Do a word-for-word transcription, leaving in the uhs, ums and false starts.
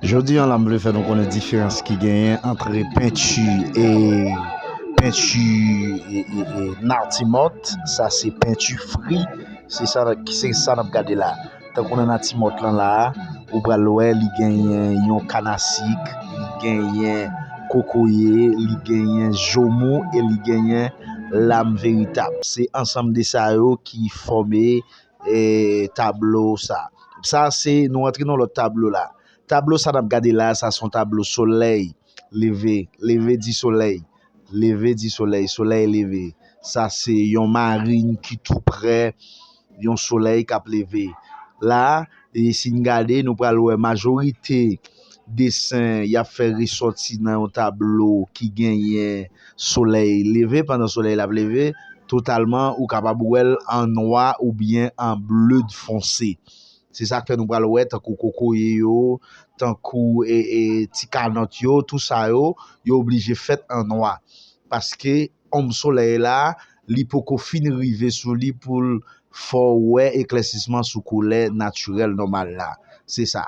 Jodi an la, m vle fè nou konnen diferans ki genyen ant penti e penti e, e, e natimòt. Sa se penti fri. Se sa, se sa n ap gade la. Tankou nan natimòt lan la, ou pral wè li genyen yon kanasik, li genyen kokoye, li genyen joumou e li genyen lam veritab. Se ansanm de sa yo ki fòme e, tablo sa. Sa se, nou antre nan lòt tablo la. Tablo sa n ap gade la, sa se yon tablo solèy leve, leve di solèy, leve di solèy, solèy leve. Sa se yon marin ki tou prè yon solèy k ap leve. La, e si n gade, nou pral wè majorite desen y ap fè resòti nan yon tablo ki genyen solèy leve, pandan solèy la ap leve, totalman, ou kapab wè l an nwa oubyen an ble fonse. Se sa k fè nou pral wè tankou kokoye yo, tankou e, e, ti kanòt yo, tou sa yo, yo oblije fèt an nwa. Paske onm solèy la, li poko fin rive sou li pou l fè w wè eklèsisman sou koulè natirèl nòmal la. Se sa.